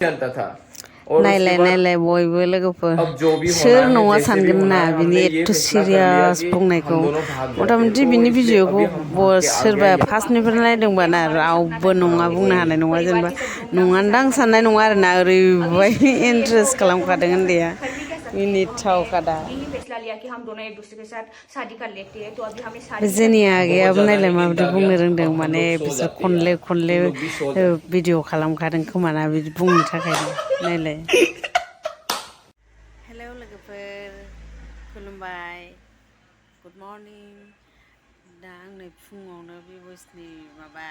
चलता था और नायलाय नायलाय बयबो लोगोफोर अब जो भी सोर होना है नङा जैसे भी सानगोन होना ना है बिनि हमने ये एथ' फैसला कर लिया सिरियास कि बुंनायखौ हम दोनों भाग मथा जाते हैं मथि तो बिनि इसलिए भिडिअखौ अभी हम भाग के आ सोरबा गए फार्स्टनिफ्राय नायदोंबा ना रावबो नङा बुंनो हानाय नङा जेनेबा नङानदां साननाय नङा आरोना ओरैबायदि इन्ट्रेस्ट खालामखादों उन्दैया मिनिथावखा दा जेनिया बहुत आगैयाबो ज्यादा नायलाय ही नींद माबायदि आ गया बुंनो रोंदों अब हम माने लोग सो बिसोर जाते हैं खनले यार खनले तुम लोग भी सो जाओ भिडिअ खालामखादों खोमा ना बिदि बुंनो थाखाय नायलाय हेलौ लोगोफोर खुलुमबाय गुड मर्निं दा आं नै फुङावनो बब'इसनि माबा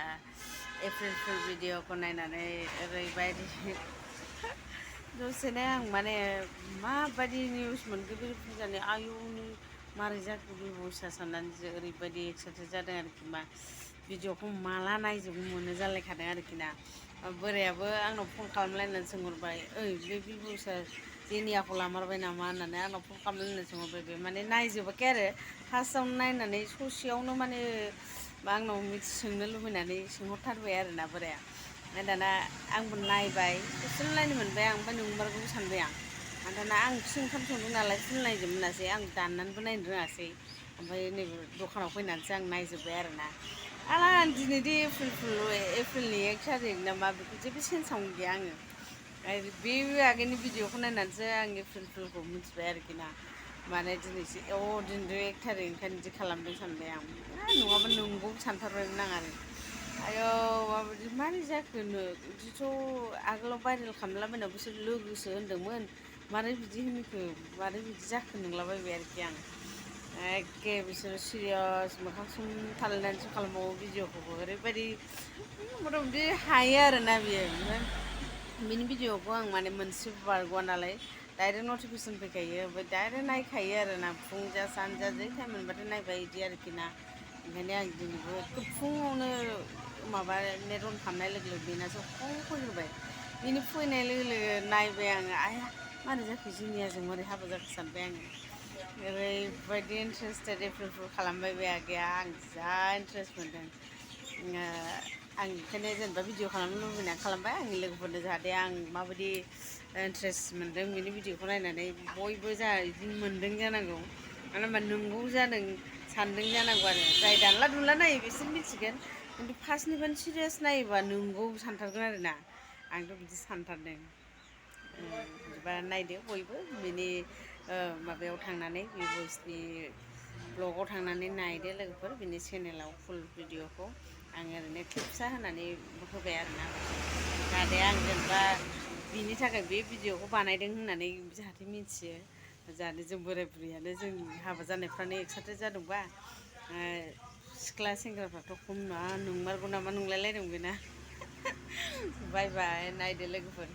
एप्रिल फुल भिडिअखौ नायनानै ओरैबायदि दसेनो आं माने माबायदि निउस मोनखो बे फुजानि आयुनि मारै जाखो बब'इसआ साननानै ओरैबायदि एक्साइटेड जादों आरोखि मा भिडिअखौ माला नायजोबनो मोनो जालायखादों आरोखि ना बोरायाबो आंनाव फन खालामलायनानै सोंहरबाय ओइ बे बब'इसआ जेनियाखौ लामारबाय नामा होननानै आंनाव फन खालामलायनानै सोंहरबाय बे माने नायजोबाखै आरो फार्स्टआवनो नायनानै ससेयावनो माने आंनाव सोंनो लुबैनानै सोंहरथारबाय आरोना बोराया ओमफ्राय दाना आंबो नायबाय ससेल' नायनो मोनबाय आं ओमफ्राय नंमारगौबो सानबाय आं दाना आं ओंखाम संदों नालाय फुल नायजोबनो मोनासै आं दाननानैबो नायनो रोङासै ओमफ्राय नैबे दखानाव फैनानैसो आं नायजोब्बाय आरोना आं दिनैदि एप्रिलनि 1 थारिख नामा बेखौ जेबो सेन्सआवनो गैया आङो बे आगैनि भिडिअखौ नायनानैसो आं एप्रिल फुलखौ मिथिबाय आरोखि ना माने दिनैसो दिनैथ' 1 थारिख ओंखायनो बिदि खालामदों सानबाय आं नङाबा नंगौ सानथारबायमोन आं आरो आयौ माबायदि मारै जाखोनो बिदिथ' आगोलाव भाइरेल खालामलाबायनायाव बिसोर लोगोसो होनदोंमोन मारै बिदि होनखो मारै बिदि जाखो नंलाबायबाय आरोखि आं एखे बिसोरो सिरियास मोखां सोमथालायनानैसो खालामबावो भिडिअखौबो ओरैबायदि मथा मथि हायो आरोना बियो ओमफ्राय बिनि भिडिअखौ आं माने मोनसेबो बारग'आ नालाय डाइरेक्ट नटिफिकेसन फैखायो ओमफ्राय डाइरेक्ट नायखायो आरोना फुं जा सान जा जै टाइम मोनबाथाय नायबाय बिदि आरोखि ना ओंखायनो आं दिनैबो फुङावनो माबा नेट अन खालामनाय लोगो लोगो बेनासो फैग्रोबाय बिनि फैनाय लोगो लोगो नायबाय आङो आया मारै जाखो जेनियाजों मारै हाबा जाखो सानबाय आङो ओरैबायदि इन्टारेस्टेड एप्रिल फुल खालामबाय बे आगैया आं जा इन्टारेस्ट मोनदों आं ओंखायनो जेनेबा भिडिअ खालामनो लुबैनानै खालामबाय आंनि लोगोफोरनो जाहाथे आं माबायदि इन्टारेस्ट मोनदों बेनि भिडिअखौ नायनानै बयबो जा बिदि मोनदों जानांगौ मानो होनबा नंगौ जादों सानदों जानांगौ आरो जाय दानला दुनला नायो बिसोर मिथिगोन खिन्थु फार्स्टनिफ्रायनो सिरियास नायोबा नंगौ सानथारगोन आरोना आंथ' बिदि सानथारदों बिदिबा नायदो बयबो बिनि माबायाव थांनानै बब'इसनि ब्लगाव थांनानै नायदो लोगोफोर बिनि चेनेलाव फुल भिडिअखौ आं ओरैनो क्लिपसा होनानै होबाय आरोना जाहाथे आं जेनेबा बिनि थाखाय बे भिडिअखौ बानायदों होननानै जाहाथे मिथियो जाहाथे जों बोराय बुरैयानो जों हाबा जानायफ्रानो एक्साइटेड जादोंबा सिख्ला सेंग्राफ्राथ' खम नङा नंमारगौ नामा नंलायलायदों बेना बाय बाय नायदो लोगोफोर